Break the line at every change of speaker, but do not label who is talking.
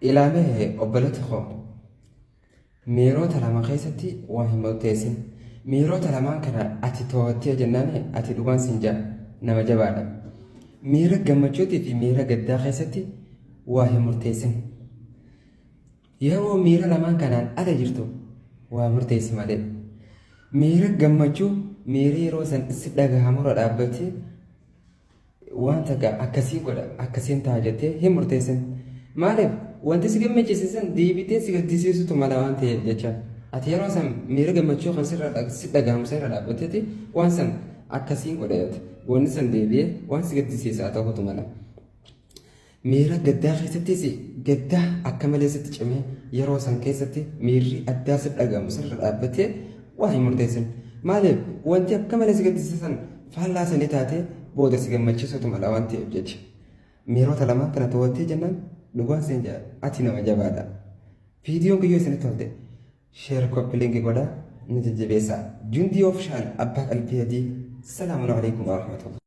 Ilaamee obboleetti koo miirota lama keessatti waa hin murteessin. Miirota lamaan kana ati to'attee jennaan ati dhugaan siin jaa nama jabaadha. Miira gammachuutii fi miira gaddaa keessatti waa hin murteessin. Yeroo miira lamaan kanaan ala jirtu waa murteessi malee. Miira gammachuu miira yeroo san si dhagahamurra dhaabbatee waan takka akkasiin godha akkasiin ta'a jettee hin murteessin. Maaliif wanti si gammachiise san deebitee si gaddisiisutu mala waan ta'eef jecha. Ati yeroo san miira gammachuu kan sirra si dhagahamu sirra dhaabbatteeti waan san akkasiin godha jette. Wanni san deebi'ee waan si gaddisiisaa ta'utu mala. Miira gaddaa keessattis gaddaa akka malee sitti cimee yeroo san keessatti miirri addaa si dhagahamu sirra dhaabbatee waa hin murteessin. Maaliif wanti akka malee si gaddisiisan faallaa sanii taatee booda si gammachiisutu mala waan ta'eef jecha. Miirota lamaan kana to'attee jennaan dhugaan siin jedha ati nama jabaadha. Viidiyoon kiyyoo isinitti tolte share copy link godhaa na jajjabeessaa. Jundii Official abbaa qalbii adii. Salaamun alaikum warahmatullahi.